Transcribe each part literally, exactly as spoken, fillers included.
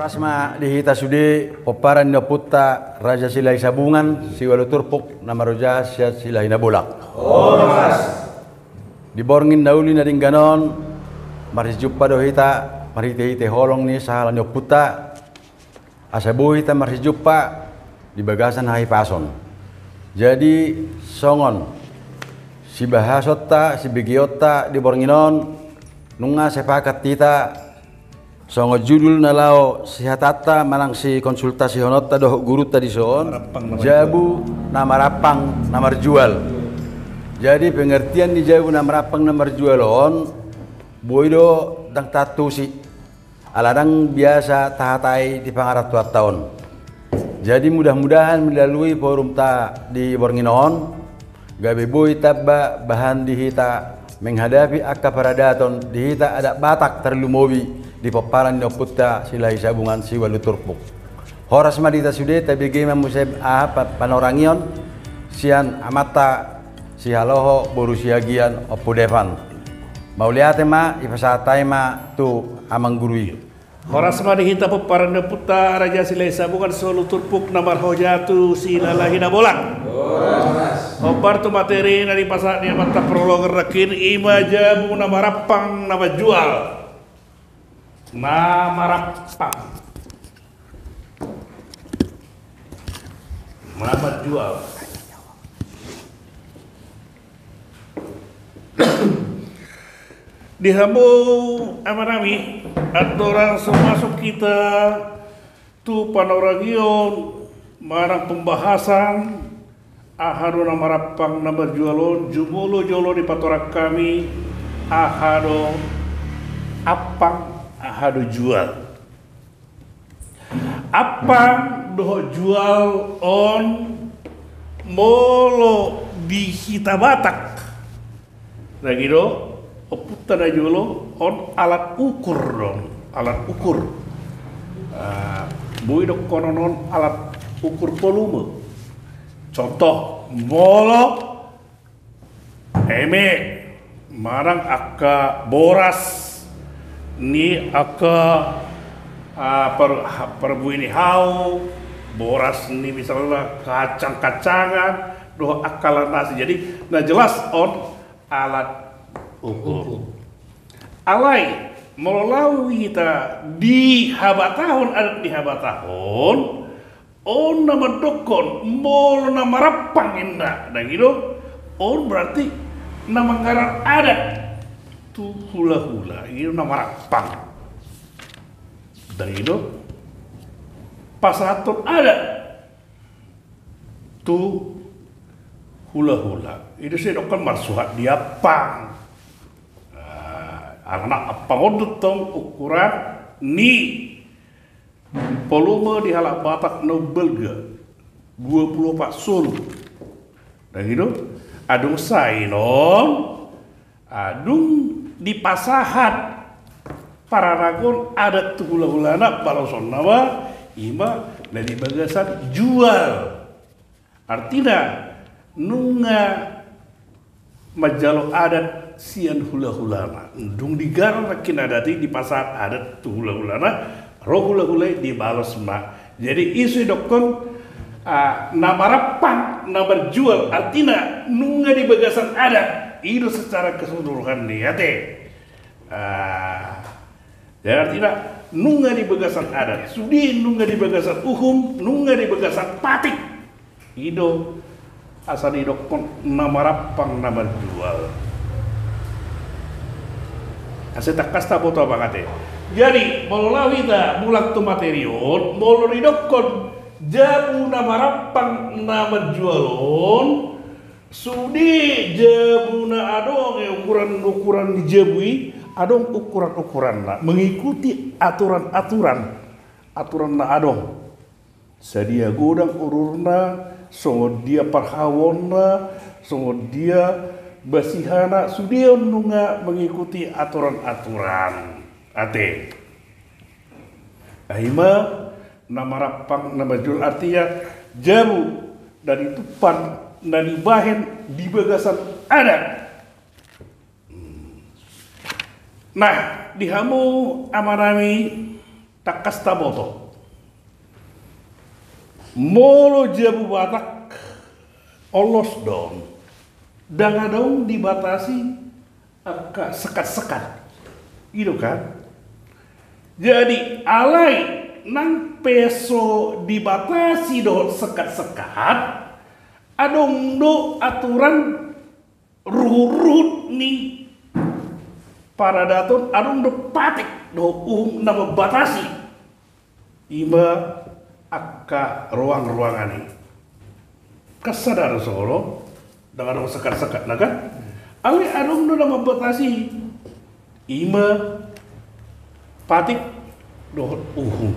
Horas ma di hita sude pomparan ni ompunta Raja Silahi Sabungan, Siualu Turpuk, na marhojat sian Silahi Nabolak. Di borngin na uli na denggan on, marsijumpa do hita marhitehite holong ni sahala ni ompunta, asa boi hita marsijumpa di bagasan hahipason. Jadi songon sibahasonta, sibegeonta di borngin on, nunga sepakat hita songon judul na laho sihatanta manang sikonsultasihononta dohot gurunta dison, jabu na marampang na marjual. Jadi pengertian ni jabu na marampang na marjual on, boi do ndang taantusi, ala ndang biasa tahatai di pangarantoanta on. Jadi mudah-mudahan melalui forumta di borngin on, gabe boi tamba bahan di hita menghadapi angka paradaton di hita adat Batak, tarlumobi di pomparan ni ompunta Silahi Sabungan, Siualu Turpuk. Horas ma di hita sude, tabege ma muse aha pa-, panorangion sian amanta Sihaloho boru Siagian, Ompu Devan. Mauliate ma, dipasahat hami ma tu amang guru i. Horas ma di hita pomparan ni ompunta Raja Silahi Sabungan, Siualu Turpuk, na marhojat tu Silahi Nabolak. Hombar tu materi na dipasahat ni amanta prologer nangkin, i ma jabu na marampang na marjual. Na marampang na marjual. Di hamu amanami, andorang so masuk hita tu panorangion manang pembahasan aha do na marampang na marjual on, jumolo jolo dipatorang hami aha do ampang, aha do jual. Ampang dohot jual on molo di hita Batak, na i do, ompunta na jolo on alat ukur do on, alat ukur. Ah, boi dohonon on alat ukur volume. Contoh, molo eme manang angka boras ni angka, ah, par-, ha-, parbue ni hau, boras ni misalna kacang-kacangan, dohot angka alat nasi. Jadi na jelas on alat ukur. Alai molo laho hita di habatahon, adat di habatahon, on na mandokkon molo na marampang inna, ndang i do? On berarti na manggarar adat tu hulahula, i do na marampang. Ndang i do? Pasahathon adat tu hulahula, i do sai didokkon marsuhat di ampang. Ah, alana ampang on do tong ukuran ni volume di halak Batak na umbalga, dua pulu opat solu. Ndang i do? Adong sai non, adong dipasahat pararagon adat tu hulahulana, balosonna ma, i ma na di bagasan jual. Artina, nunga manjalo adat sian hulahulana. Dung digarar nangkin adat i, dipasahat adat tu hulahulana, ro hulahula i, dibalos ma. Jadi i so didokkon, ah, na marampang na marjual, artina nunga di bagasan adat. I do secara keseluruhan ni ate. Ah, jadi artina nunga di bagasan adat. Sude nunga di bagasan uhum, nunga di bagasan patik. I do asa didokkon na marampang na marjual. Asa tangkas taboto, abang ate. Jadi molo laho hita mulak tu materi on, molo didokkon jabu na marampang na marjual on, sude jabu na adong, eh, ukuran-ukuran ni jabu i, adong ukuran-ukuranna, mengikuti aturan-aturan, aturan na adong. Sadia godang ururna, songon dia parhauonna, songon dia basihana, sude on nunga mengikuti aturan-aturan. Ate. Ai ma na marampang na marjual, artina jabu na ditumpan, na dibahen di bagasan adat. Nah, di hamu amanami, Tangkas taboto, molo jabu Batak, olos do on. Ndang adong dibatasi angka sekat-sekat. I do kan? Jadi, alai nang pe so dibatasi dohot sekat-sekat, adong do aturan ruhut-ruhut ni paradaton, adong do patik dohot uhum na mambatasi. I ma angka ruang-ruangan i. Kan sada do songon on, ndang adong sekat-sekatna kan? Alai adong do na mambatasi. I ma patik dohot uhum.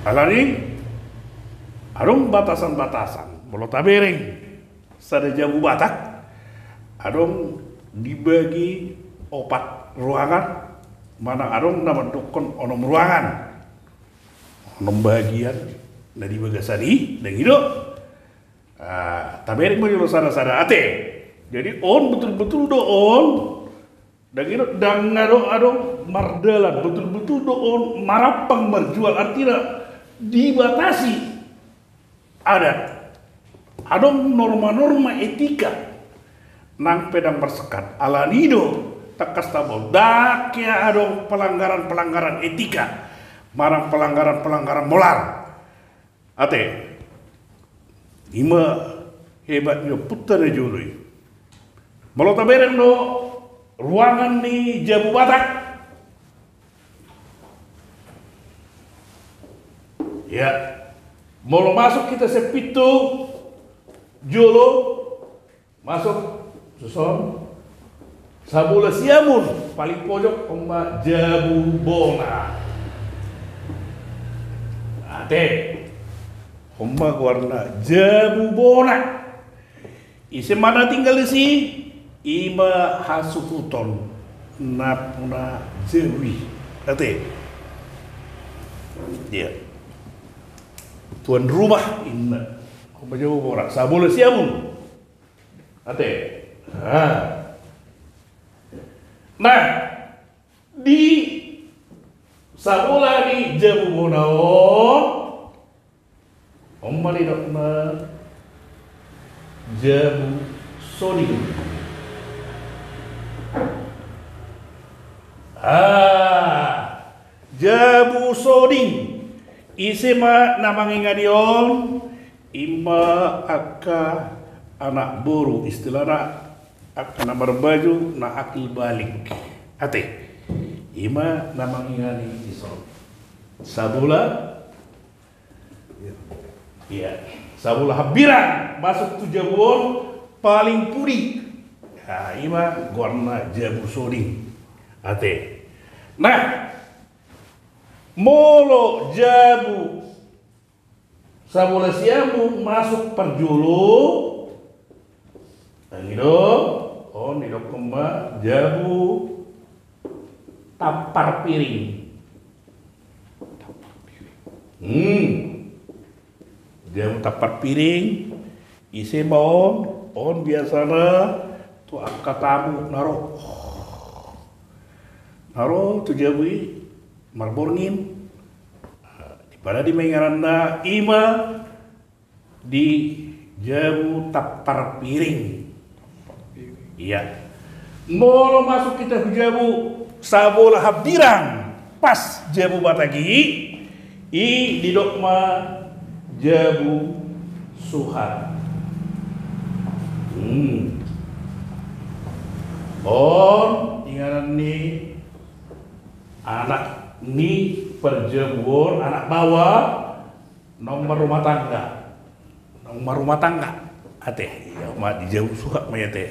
Alani adong batasan-batasan. Molo tabereng sada jabu Batak, adong dibagi opat ruangan, manang adong na mandokkon onom ruangan. Onom bagian na di bagasan i, ndang i do. Ah, tabereng ma jolo sada-sada ate. Jadi on betul-betul do on, ndang i do, ndang adong, adong mardalan, betul-betul do on marampang marjual, artina dibatasi adat. Adong norma-norma etika nang pe ndang marsekat. Alani do tangkas taboto, ndang hea adong pelanggaran-pelanggaran etika manang pelanggaran-pelanggaran moral. Ate, i ma hebat ni ompunta na jolo i. Molo tabereng do ruangan ni jabu Batak, ya, molo masuk hita sian pintu jolo, masuk, suson. Sabola siamun, paling pojok, on ma jabu bona. Ate, on ma goarna jabu bona. Ise ma na tinggal disi? I ma hasuhuton nampuna jabu i. Ate. Iya. Tuan rumah, inna. On ma jabu bona. Sabola siamun. Ate. Nah. Nah, di sabola ni jabu bona on, on ma didokna jabu soding. Ah, jabu soding. Ise ma na mangingani on? I ma angka anak boru, istilahna angka na marbaju na akil balik. Ate, i ma na mangingani dison. Sabola, iya, sabola hambirang masuk tu jabu on paling pudi. Nah, i ma goarna jabu soding. Ate. Nah, molo jabu sabola siamun masuk parjolo, nang i do, on didokkon ma jabu tampar piring. Hmm. Jabu tampar piring, ise ma on? On biasana tu angka tamu na ro, na ro tu jabu i marborngin. Di mana di ma ingananna, i ma di jabu tampar piring. Iya. Molo masuk hita tu jabu sabola hambirang, pas jabu Batak i, i didok ma jabu suhat. Hmm. On inganan ni anak ni parjabu on, anak baoa, naung marrumah tangga. Naung marrumah tangga. Ate, i ma di jabu suhat ma i ate.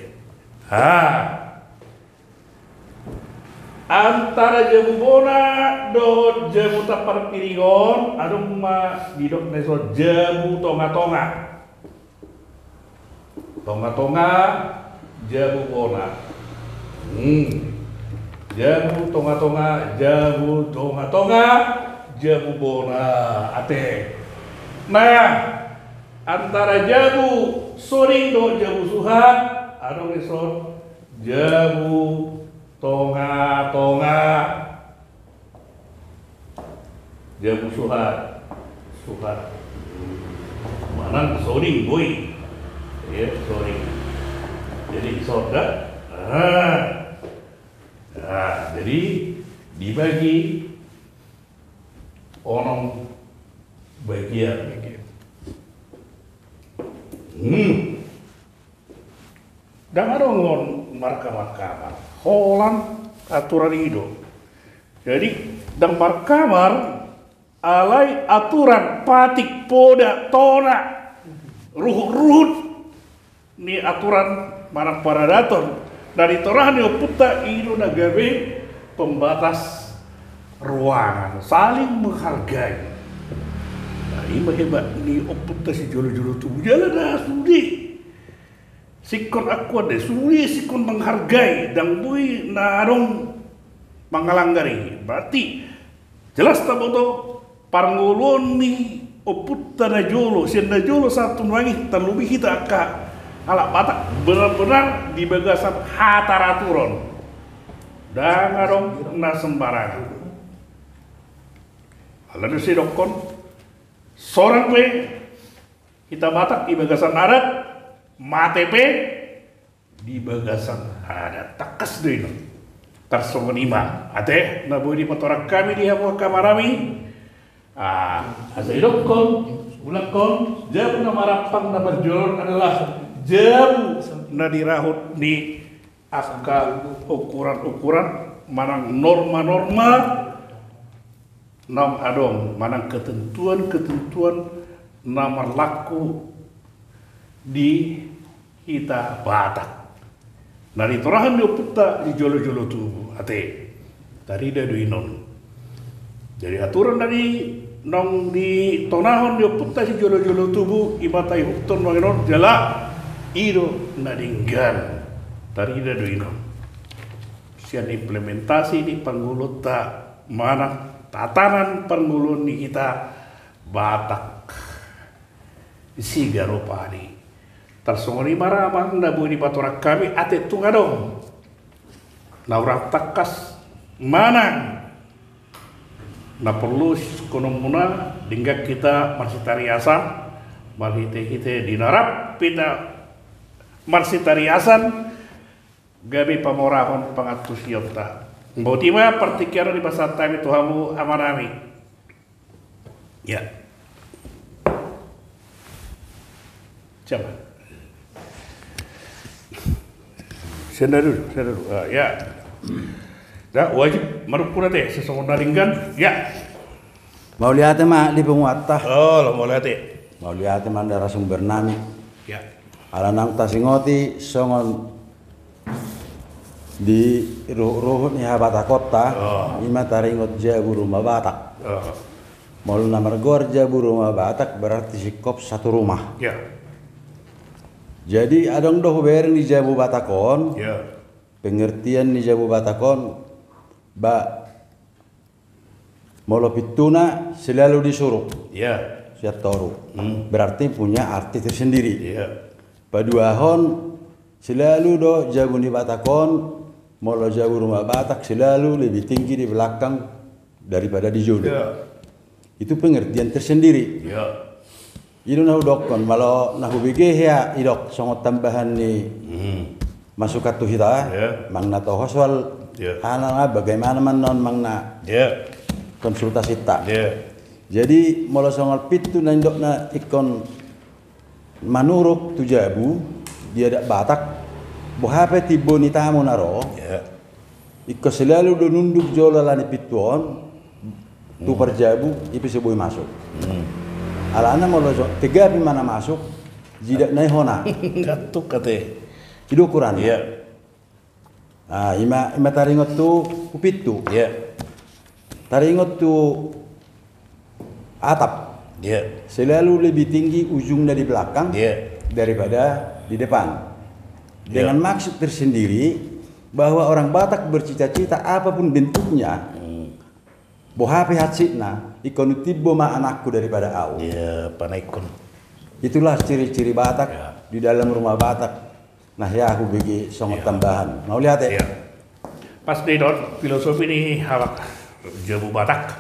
Ha. Antara jabu bona dohot jabu tampar piring on, adong ma didok na dison jabu tonga-tonga. Tonga-tonga, jabu bona. Hmm. Jabu tonga-tonga, jabu tonga-tonga, jabu bona. Ate. Nah, antara jabu soding dohot jabu suhat, adong dison jabu tonga-tonga. Jabu suhar, suhar. Manang soding, boi. Ya, soding. Jadi sonda. Ah. Ah, jadi dibagi onom bagian. Hmm. Ndang adong on markamar-kamar. Holan aturan i do. Jadi, ndang markamar, alai aturan patik, poda, tona, ruhut-ruhut ni aturan manang paradaton na ditorahon ni ompunta i do na gabe pembatas ruangan, saling menghargai. Nah, i ma hebat ni ompunta sijolo-jolo tubu, jala na sude singkon akuan do i, sude singkon menghargai, ndang boi na adong mangalanggar i. Berarti jelas taboto parngoluon ni ompunta na jolo, sian na jolo sahat tu nuaeng i, tarlumobi hita angka halak Batak, benar-benar di bagasan hata raturon. Ndang adong na sembarangan. Alana do sai didokkon, sorang pe hita Batak di bagasan adat, mate pe di bagasan adat. Tangkas do i non. Tarsongon i ma ate na boi dipatorang hami di hamu angka amanami. Ah, asa didokkon, ulakkon, jabu na marampang na parjolo on adalah jabu na dirahut ni angka ukuran-ukuran manang norma-norma naung adong, manang ketentuan-ketentuan na marlaku di hita Batak. Na ditorahon ni ompunta sijolo-jolo tubu, ate. Tarida do i non. Jadi aturan na di, naung ditonahon ni ompunta sijolo-jolo tubu, i ma taihuthon nuaeng on, jala i do na denggan. Tarida do i non. Sian implementasi ni parngoluonta manang tatanan parngoluon ni hita Batak. Siga rupani. Tarsongon i ma ra amang na boi dipatorang hami, ate, tung adong na hurang tangkas manang na porlu sisungkunonmuna, denggan hita marsitariasan, marhite-hite di na rap hita marsitariasan, gabe pamorahon pangantusionta. Boti ma partingkian on dipasahat hami tu hamu amanami. Ya. Siapa? Senda dulu, senda dulu. Ah, ya. Da, wajib marungkun, ate, sisongon na denggan. Ya. Mauliate ma di punguanta. Oh, lo mauliate. Mauliate ma narasumber nami. Ya. Ala naung tasingoti songon di ruhut-ruhut ni habatakonta, oh, i ma taringot jabu Ruma Batak. Oh. Molo na margoar jabu Ruma Batak berarti singkop satu rumah. Ya. Jadi adong do hubereng di jabu Batak on, ya, pengertian ni jabu Batak on, ba, molo pintuna selalu di suruk. Iya. Sian toru. Hmm. Berarti punya arti tersendiri. Iya. Paduahon, selalu do jabu ni Batak on, molo jabu Ruma Batak selalu lebih tinggi di belakang daripada di jolo. Iya. Itu pengertian tersendiri. Iya. I do na hudokkon, molo na hubege hea, idok songon tambahan ni, hmm, masukan tu hita, ya, manang na toho soal, ya, aha na, bagaimana ma annon manang na, ya, konsultasinta. Ya. Jadi molo songon pintu na indok na ingkon manuruk tu jabu di adat Batak, boha pe timbo ni tamu na ro, ya, ingkon selalu do nunduk jolo ala ni pintu on tu, hmm, parjabu, i pe so boi masuk. Hmm. Alana molo so, tegapi ma na masuk, jidat na i hona. Gantung, ate. I do ukuranna. Iya. Ah, i ma, i ma taringot tu pintu. Iya. Taringot tu atap. Iya. Selalu lebih tinggi ujungnya di belakang, iya, daripada di depan. Iya. Dengan maksud tersendiri bahwa orang Batak bercita-cita apapun bentuknya, hmm, boha pe hansitna, ingkon timbo ma anakku daripada au. Iya, panaikkon. Itulah ciri-ciri Batak, iya, di dalam rumah Batak. Na hea hubege songon, iya, tambahan. Mauliate. Iya. Pas do i don filosofi ni halak jabu Batak.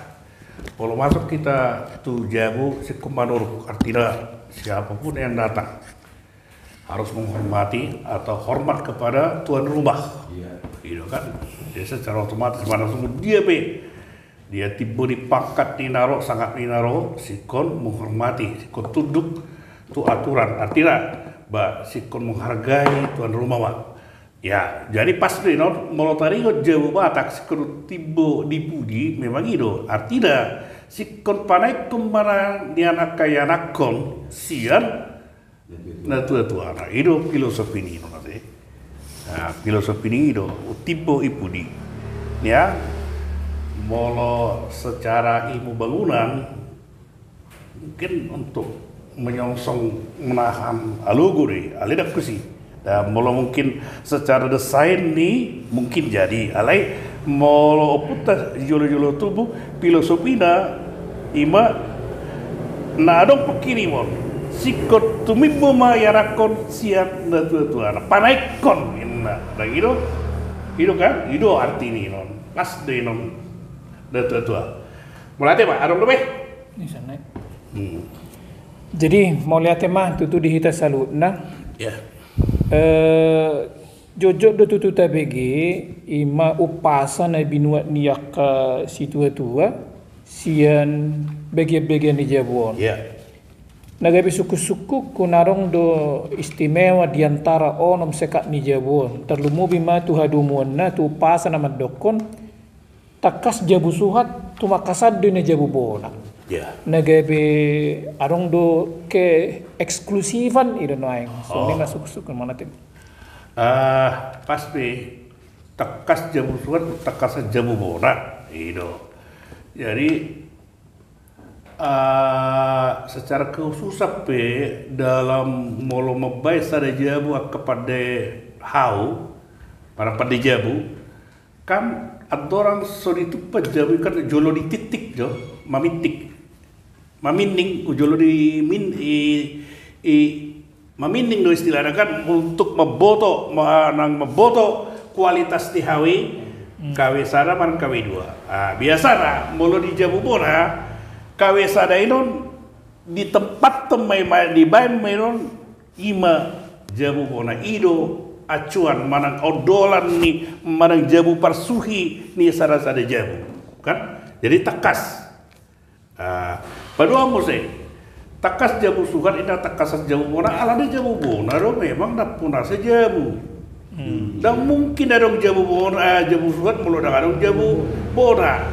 Kalau masuk kita tu jabu, singkop manuruk, artinya siapapun yang datang harus menghormati atau hormat kepada tuan rumah. Iya. Gitu kan? Jadi secara otomatis mana semua dia pe, dia timbo ni pangkat ni na ro, sangap ni na ro, singkop menghormati, singkop tunduk tu aturan. Artinya, ba, singkop menghargai tuan rumah, Pak. Ya, jadi pas do i non, molo taringot jabu Batak, singkop timbo di pudi, memang i do. Artinya, singkop panaikkon manang nian angka ianakkon sian na tua-tua. Nah, i do filosofi ni i non ate. Nah, filosofi ni i do, timbo i pudi. Ya, molo secara ilmu bangunan, mungkin untuk menyongsong menahan alogo do i, alai ndang tusi. Dan molo mungkin secara desain ni mungkin jadi, alai molo ompunta jolo-jolo tubu, filosofina ima na adong pengkirimon. Singkop tumimbo ma ianakkon sian na tua-tua, na panaikkon inna. Ndang i do, i do kan, i do arti ni non. Pas do i non. Na tua-tua. Mauliate ma, adong dope? Di sana. Hmm. Jadi, mauliate ma tutu di hita saluhutna. Ya. Eh, jotjot do tutu tabege, ima umpasa na binuat ni angka situa-tua, sian bagian-bagian ni jabu on. Ya. Na gabe sungkun-sungkunku, na adong do istimewa di antara onom sekat ni jabu on, tarlumobi ma tu hadomuanna, tu umpasa na mandokkon, tangkas jabu suhat, tumangkasan do i na jabu bona. Ya. Na gabe adong do keeksklusifan i do nuaeng. Songon i ma sungkun-sungkun, mauliate. Ah, pas pe, tangkas jabu suhat, tangkasan jabu bona. I do. Jadi, ah, secara kehususan pe dalam molo mambaen sada jabu angka pande hau, manang pande jabu, kan andorang so ditumpa jabu i kan jolo ditiktik jo, mamintik. Maminning, jolo di min-, i, i, maminning do istilahna kan, untuk mamboto, manang mamboto kualitas ni hau i, hmm, K W sada manang K W dua. Ah, biasana, molo di jabu bona, K W sada i non, di tempat ma i ma, dibaen ma i non, ima jabu bona i do acuan manang ondolan ni, manang jabu parsuhi ni sada-sada jabu. Kan? Jadi tangkas. Ah, paduahon muse, tangkas jabu suhat, inna tangkasan jabu bona, alani jabu bona do memang nampunasa jabu. Hmm. Ndang mungkin adong jabu bona, ah, jabu suhat molo ndang adong jabu bona.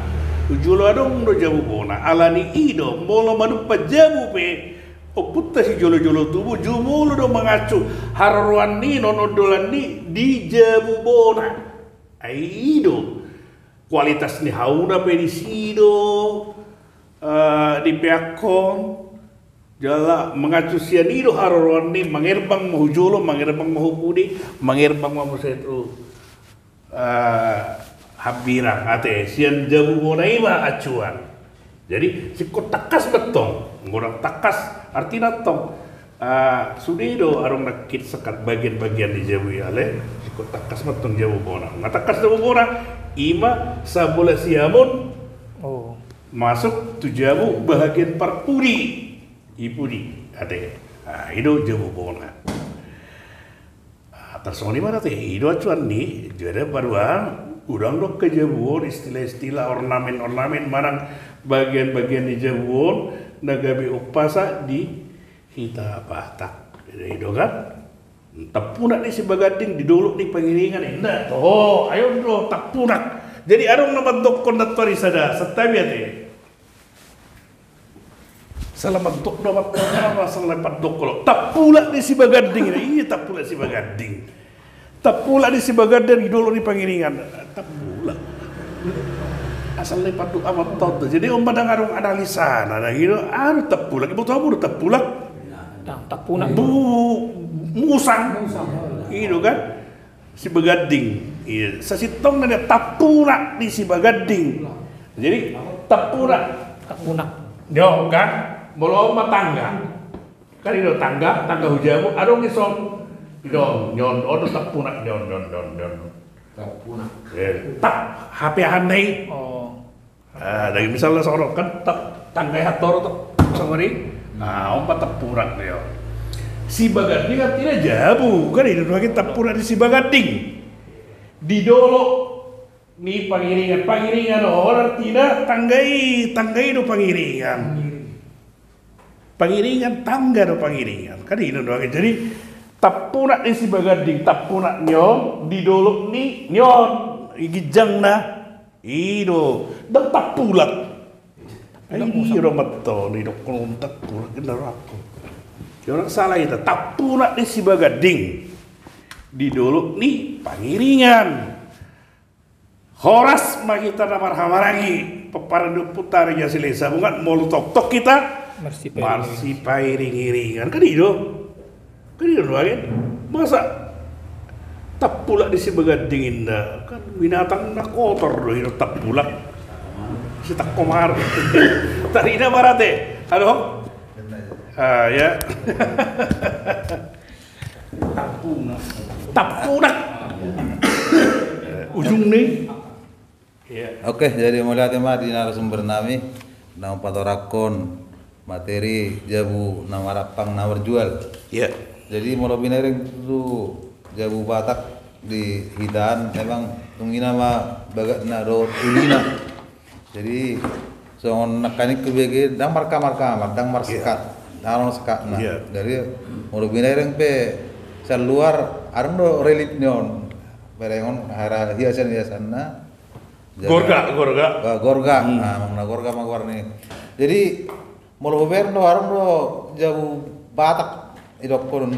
Tu jolo adong do jabu bona. Alani i do, molo manumpa jabu pe, ompunta sijolo-jolo tubu, jumolo do mangacu haroroan ni, non ondolan ni, di jabu bona. Ai i do. Kualitas ni hauna pe disi do, eh, dipeakkon, jala mangacu sian i do haroroan ni, mangerbang ma hu jolo, mangerbang ma hu pudi, mangerbang ma muse tu, eh, hambirang, ate, sian jabu bona i ma acuan. Jadi, singkop tangkas ma tong, godang tangkas, artina tong, ah, sude do adong nangkin sekat bagian-bagian ni jabu i, alai singkop tangkas ma tong jabu bona. Nga tangkas jabu bona, ima sabola siamun, oh, masuk tu jabu bahagian parpudi. I pudi, ate. Ah, i do jabu bona. Ah, tarsongon i ma ate, i do acuan ni, jadi baru, ah, godang do angka jabu on, istilah-istilah, ornamen-ornamen, manang bagian-bagian ni jabu on, na gabe umpasa di hita Batak. I do kan? Tampunak ni Sibaganding di dolok ni Pangiringan, inna. Oh, ai on do, tampunak. Jadi adong na mandokkon nantoari sada, santabi ate. Sala mandok do amanta on, sala pandok do. Tampunak ni Sibaganding, inna. Iya, tampunak Sibaganding. Tampunak ni Sibaganding di dolok ni Pangiringan. Tampunak. Asal na pandok amanta on. Jadi on ma ndang adong analisana, ndang i do, anu tampunak, iboto hamu do tampunak? Ndang, tampunak. Bu, musang. Musang. I do kan? Sibaganding. Iya, sasintongna tampunak ni Sibaganding. Jadi, tampunak. Tampunak. Yo, kan? Molo on ma tangga. Kan i do tangga, tangga hu jabu, adong dison. I do, nyon, on do tampunak, nyon, nyon, nyon, nyon. Tampunak. Eh, tap, hape ahanna i. Oh. Ah, daging misalna songon on kan, tangga i hatoro tu songon i. Ah, on ma tampunak ni on. Sibaganding artina jabu kan, i do nuaeng tampunak ni Sibaganding. Di dolok ni Pangiringan. Pangiringan on artina tangga i, tangga i do Pangiringan. Pangiringan, tangga do Pangiringan. Kan i do nuaeng. Jadi tampunak ni Sibaganding, tampunak ni on di dolok ni, ni on, i ginjangna. I do, ndang tampulak. Ai i do mattong, i do konon tampulak, ndang rap. Ndang sala hita, tampunak ni Sibaganding di dolok ni Pangiringan. Horas ma hita na marhahamaranggi, pomparan ni ompunta Raja Silesa, molo tongtong hita marsipairing-iringan. Kan i do. Kan i do nuaeng. Masa tampulak ni Sibaganding inna, kan binatang na kotor do i do tampulak. Sitangko mar. Tarida ma ate. Halo? Ah, ya. Tampunak. Ujung ni. Oke, jadi mauliate ma di narasumber nami na patorangkon materi jabu na marampang na marjual. Jadi molo binaring tu jabu Batak di hita an, memang tung i nama bagatna dohot ulina. Jadi songon nangkaning hubege, ndang markamar-kamar, ndang marsekat, ndang adong sekatna. Jadi molo binaring pe sian luar, adong do relief ni on, berengon, hara hiasan-hiasanna. Gorga, gorga. Gorga. Nah, manang na gorga ma goarna i. Jadi molo hubereng do, adong do jabu Batak idokkon,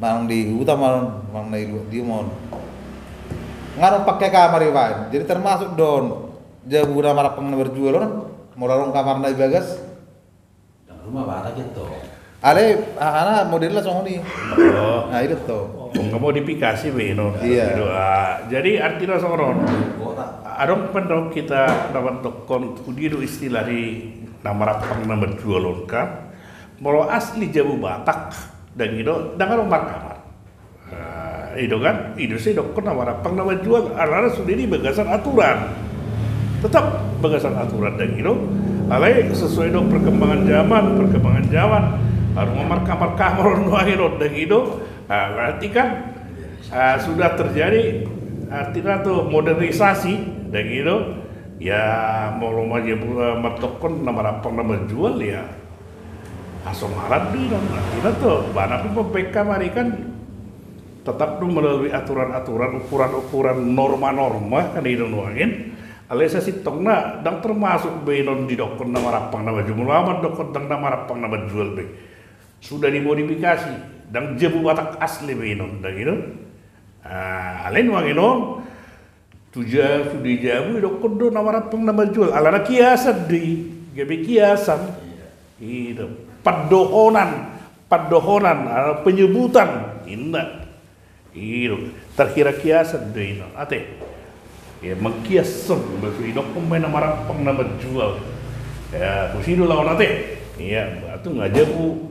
manang di huta ma on, manang na i luat dia ma on, nga adong pangke kamar ibaen. Jadi termasuk do on jabu na marampang na marjual on, molo adong kamarna i bagas. Alai aha na modelna songon i. Nah, i do tong. Modifikasi be i do. Jadi artina songon on. Adong pe do hita na mandokkon, uli do istilah ni na marampang na marjual on kan. Molo asli jabu Batak, ndang i do, ndang adong markamar. I do kan, i do sai didokkon na marampang na marjual, alana sude di bagasan aturan. Tetap bagasan aturan, ndang i do. Alai sesuai do perkembangan zaman, perkembangan zaman. Adong ma markamar-kamar on nuaeng on, ndang i do. Berarti kan sudah terjadi, artina tu modernisasi, ndang i do. Ya molo ma jabu mandokkon na marampang na marjual ya. Hasomalan do i do, artina tu, ba na pe mambaen kamar i kan tetap do melalui aturan-aturan, ukuran-ukuran, norma-norma, kan i do nuaeng. Alai sasintongna ndang termasuk be i on didokkon na marampang na marjual, molo au mandokkon ndang na marampang na marjual be. Sudah dimodifikasi, ndang jabu Batak asli be i on, ndang i do. Alai nuaeng on, tu ja, sude jabu idokkon do na marampang na marjual, alana kiasan do i, gabe kiasan. I do. Pandohonan, pandohonan, penyebutan, inna. I do. Tarkira kiasan do i na ate. Ya, mangkias on, idokkon ma i na marampang na marjual. Ya, tusi do laon ate. Iya, tu nga jabu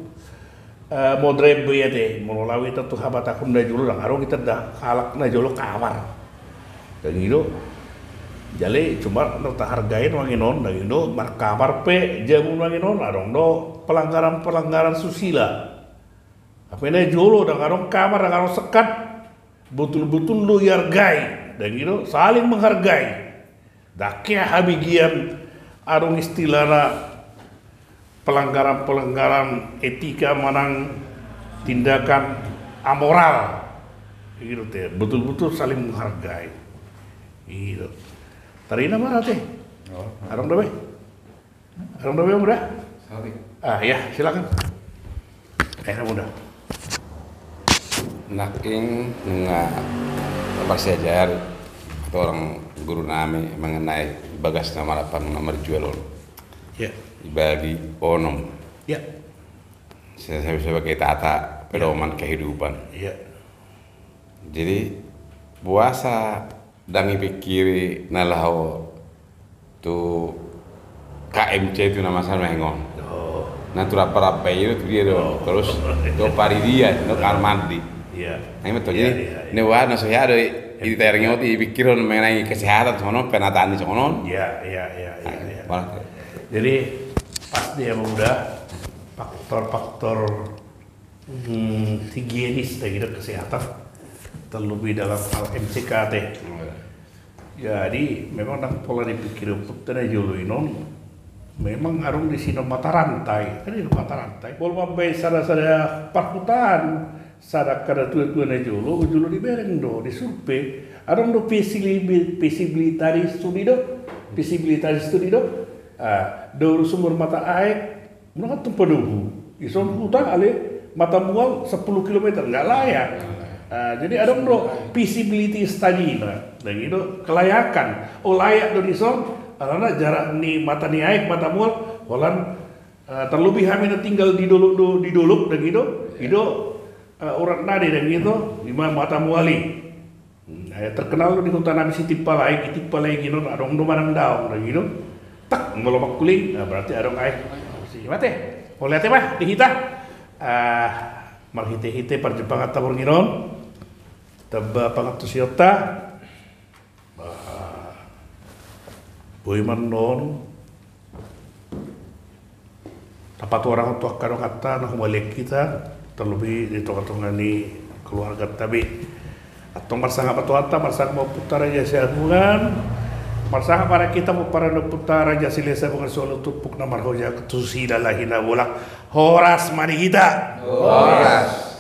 modern be i ate, molo laho hita tu habatahon na jolo, ndang adong hita da halak na jolo kamar. Ndang i do. Jala cuma na tahargai nuaeng on, ndang i do, markamar pe jabu nuaeng on, adong do pelanggaran-pelanggaran susila. Hape na jolo ndang adong kamar, ndang adong sekat, botul-botul do dihargai, ndang i do, saling menghargai. Ndang hea habegean adong istilahna pelanggaran-pelanggaran etika manang tindakan amoral. I do ate, botul-botul saling menghargai. I do. Tarida ma ate. Adong dope? Adong dope, Muda? Ah, ya, silakan. Eh, Muda. Nangkin nunga parsiajari tu orang guru nami mengenai bagas na marampang na marjual on. Ya. Dibagi onom. Ya. Se-, se-, sebagai tata pedoman kehidupan. Ya. Jadi, boasa ndang dipikiri na laho tu K M C tu na masa nuaeng on. Na tu ramba-ramba i do, tu dia do. Terus tu paridian, tu kamar mandi. Iya. Nah, ima tong. Jadi, na boha na so hea do i. Jadi, taringot i pikiran mengenai kesehatan songon on, penataan ni songon on. Ya, ya, ya, ya, ya. Jadi pas dia muda, faktor-faktor, hmm, higienis dan gitu, kesehatan, terlebih dalam hal M C K T. Jadi memang nang pola dipikiri ompunta na jolo i non, memang adong di sinon mata rantai, kan i do mata rantai. Molo mambaen sada-sada parhutaan, sada angka natua-tua na jolo, jolo dibereng do, disurvei. Adong do feasibility study do, feasibility study do. Ah, do sumber mata aek, muna kan tumpa dobu. Dison huta ale Matamual sepuluh kilometer, nggak layak. Ah, jadi adong do feasibility study na, dan itu kelayakan. Oh, layak do dison, karena jarak ni mata ni aek Matamual, holan, ah, terlebih hami na tinggal di dolok do, di dolok, dan itu, itu, ah, urat nadi dan itu, ima Matamual i. Hmm, eh, terkenal do di huta nami Sitimpalaing, Sitimpalaing i non adong do manang daong do i do. Tak, molo mangkuling, nah, berarti adong aek. Mate, mauliate ma di hita. Ah, marhite-hite parjumpanganta borngin on, tamba pangantusionta. Bah, boi ma non tapatuaranghon tu angka donganta na humaliang hita, terlebih di tonga-tonga ni keluarganta be. Antong marsangap ma Tuhanta, marsangap ma Ompunta Raja Sihabungan, marsangap ma hita pomparan ni Ompunta Raja Silahisabungan solu turpuk na marhoja tu silalahi na bolak. Horas ma di hita. Horas.